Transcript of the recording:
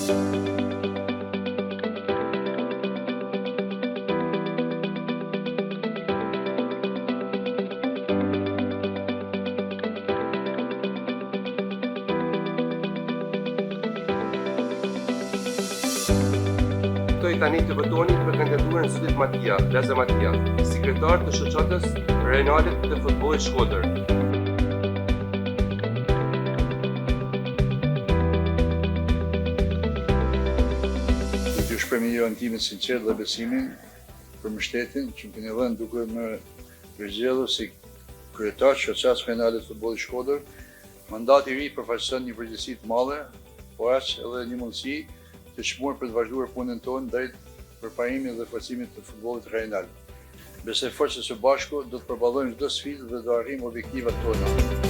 Ftoj tani të votoni për kandidaturën e zotit Matia, Laza Matia, si kryetar të Shoqatës Rajonale të Futbollit Shkodër. Do t'ju shpreh mirënjohjen time të sinqertë dhe besimin për mbështetjen që më keni dhënë duke më përzgjedhur si kryetar të Shoqatës Rajonale të Futbollit Shkodër. Mandati i ri përfaqëson një përgjegjësi të madhe, por aq edhe një mundësi të çmuar për të vazhduar punën tonë drejt përparimit dhe forcimit të futbollit rajonal. Besoj fort se së bashku do të përballojmë çdo sfidë dhe do arrijmë objektivat tona.